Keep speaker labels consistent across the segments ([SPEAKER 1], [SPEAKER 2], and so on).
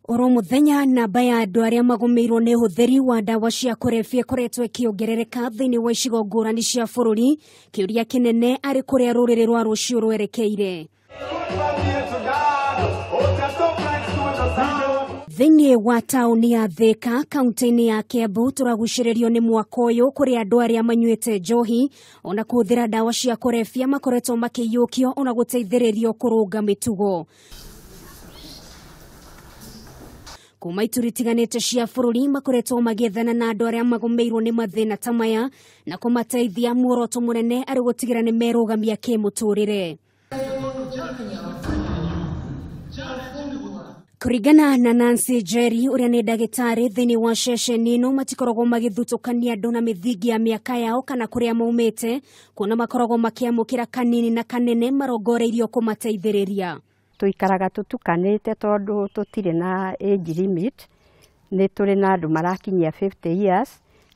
[SPEAKER 1] Oro muthenya namba ya andũ arĩa magũmĩirwo nĩ ũhũthĩri wa ndawa cia kũrebia ĩkoretwo ĩkĩongerereka thĩinĩ wa icigo ngũrani cia bũrũri. Kĩũria kĩnene arĩ kũrĩa rũrĩrĩ rwa rũciũ rwerekeire. Thĩinĩ wa taũni ya Thika kaunti-inĩ ya Kiambu tũragucĩrĩrio nĩ mwaka ũyũ kũrĩa andũ arĩa manyuĩte njohi ona kũhũthĩra ndawa cia kũrebia makoretwo makĩiyũkio ona gũteithĩrĩrio kũrũnga mĩtugo. Kuma ituri itiganĩte cia bũrũri makoretwo magĩethana na andũ arĩa magũmĩirwo nĩ mathĩna ta maya na kũmateithia, muoroto mũnene arĩ gũtigĩra nĩ merũgamia kĩmũtũrĩre. Kũringana na Nancy Njeri ũrĩa nĩ ndagĩtarĩ thĩinĩ wa ceceni ĩno, matikoragwo magĩthutũkania andũ na mĩthingi ya mĩaka yao kana kũrĩa maumĩte, kuona makoragwo makĩamũkĩra kanini na kanene marongoreirio kũmateithĩrĩria.
[SPEAKER 2] Tũikaraga tũtukanĩte tondũ tũtirĩ na age limit, nĩ tũrĩ na andũ marakinyia 50 years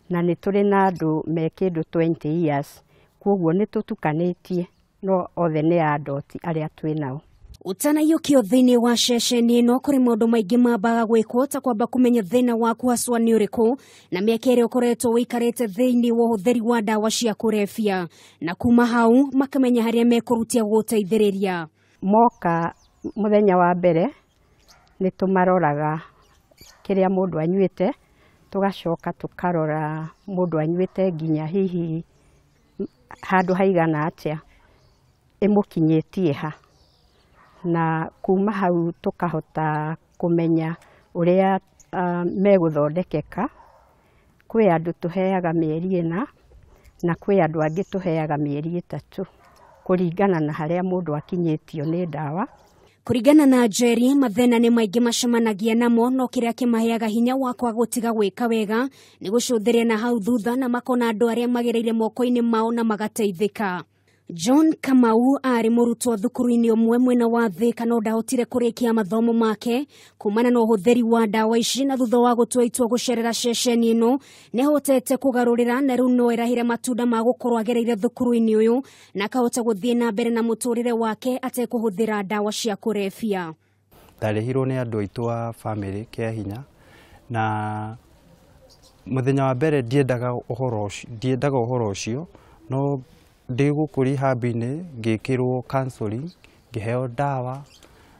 [SPEAKER 2] na nĩ tũrĩ na andũ me kĩndũ 20 years, kwoguo nĩ tũtukanĩtie no othe nĩ adult arĩa twĩ nao.
[SPEAKER 1] Ũtanaiyũkio thĩinĩ wa ceceni ĩno kũrĩ maũndũ maingĩ mambaga gwĩkwo ta kwamba kũmenya thĩna waku haswa nĩ ũrĩkũ na mĩaka ĩrĩa ũkoretwo ũikarĩte thĩinĩ wa ũhũthĩri wa ndawa cia kũrebia, na kuma hau makamenya harĩa mekũrutia gũgũteithĩrĩria.
[SPEAKER 2] Moka mũthenya wa mbere nĩ tũmaroraga kĩrĩa mũndũ anyuĩte, tũgacoka tũkarora mũndũ anyuĩte nginya hihi handũ haigana atĩa, ĩmũkinyĩtie ha, na kuma hau tũkahota kũmenya ũrĩa megũthondekeka. Kwĩ andũ tũheaga mĩeri 4 na kwĩ andũ angĩ tũheaga mĩeri 3 kũringana na harĩa mũndũ akinyĩtio nĩ ndawa.
[SPEAKER 1] Kũringana na Njeri, mathĩna nĩ maingĩ macemanagia namo, no kĩrĩa kĩmaheaga hinya wa kwaga gũtiga gwĩka wega nĩ gũcũthĩrĩria na hau thutha na makona andũ arĩa magereire moko-inĩ mao na magateithĩka. John Kamau arĩ mũrutwo thukuru-inĩ ũmwe mwena wa Thika no ndahotire kũrĩkia mathomo make kumana na ũhũthĩri wa ndawa ici, na thutha wa gũtua itua gũcerera ceceni ĩno nĩahotete kũgarũrĩra na rĩu no erahĩre matunda ma gũkorwo agereire thukuru-inĩ ũyũ na akahota gũthiĩ na mbere na mũtũrĩre wake atekũhũthĩra ndawa cia kũrebia.
[SPEAKER 3] Ndarĩhirwo nĩ andũ aitũ a bamĩrĩ kĩa hinya, na mũthenya wa mbere ndiendaga ũhoro ũcio, no ndĩ gũkũ rehab-inĩ ngĩkĩrwo counseling, ngĩheo ndawa,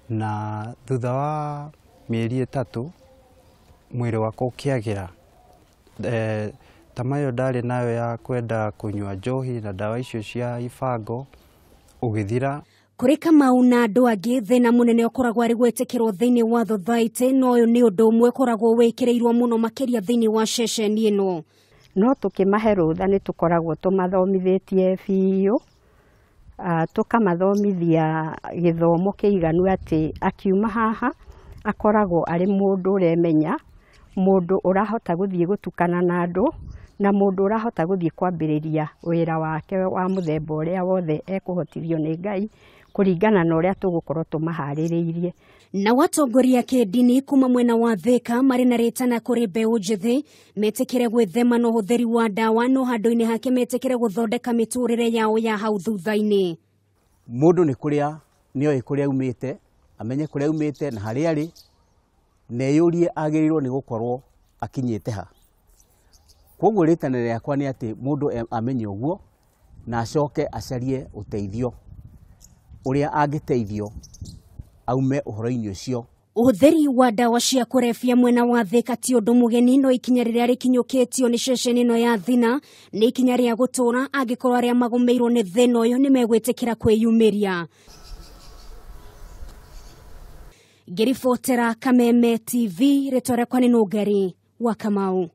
[SPEAKER 3] na thutha wa mĩeri 3 mwĩrĩ wakwa ũkĩagĩra. Tamaa ĩyo ndarĩ nayo ya kwenda kũnyua njohi na ndawa icio cia ibango ũgĩthira.
[SPEAKER 1] Kũrĩ Kamau na andũ angĩ, thĩna mũnene ũkoragwo arĩ gwĩtĩkĩrwo thĩinĩ wa thothaitĩ, no ũyũ nĩ ũndũ ũmwe ũkoragwo wĩkĩrĩirwo mũno makĩria thĩinĩ wa ceceni ĩno.
[SPEAKER 2] No tũkĩmahe rũtha nĩ tũkoragwo tũmathomithĩtie biũ, tũkamathomithia gĩthomo kĩiganu atĩ akiuma haha akoragwo arĩ mũndũ ũremenya, mũndũ ũrahota gũthiĩ gũtukana na andũ, na mũndũ ũrahota gũthiĩ kwambĩrĩria wĩra wake wa mũthemba ũrĩa wothe ekũhotithio nĩ Ngai kũringana na ũrĩa tũgũkorwo tũmaharĩrĩirie.
[SPEAKER 1] Na watongoria kĩndini kuma mwena wa Thika marĩ na rĩtana kũrĩ mbeũ njĩthĩ metĩkĩre gwĩthema na ũhũthĩri wa ndawa, no handũ-inĩ hake metĩkĩre gũthondeka mĩtũrĩre yao ya hau thutha-inĩ.
[SPEAKER 4] Mũndũ nĩ kũrĩa nĩoĩ kũrĩa aumĩte, amenye kũrĩa aumĩte na harĩa arĩ, na eyũrie agĩrĩirwo nĩ gũkorwo akinyĩte ha. Kwoguo rĩtana rĩakwa nĩ atĩ mũndũ amenye ũguo na acoke acarie ũteithio ũrĩa angĩteithio aume ũhoro-inĩ ũcio.
[SPEAKER 1] Ũhũthĩri wa ndawa cia kũrebia mwena wa Thika ti ũndũ mũgeni, no ikinya rĩrĩa rĩkinyũkĩtio nĩ ceceni ĩno ya Thina nĩ ikinya rĩa gũtũũra angĩkorwo arĩa magũmĩirwo nĩ thĩna ũyũ nĩ megwĩtĩkĩra kwĩyumĩria. Ngĩribotera Kameme TV, rĩtwa rĩakwa nĩ Nũngari wa Kamau.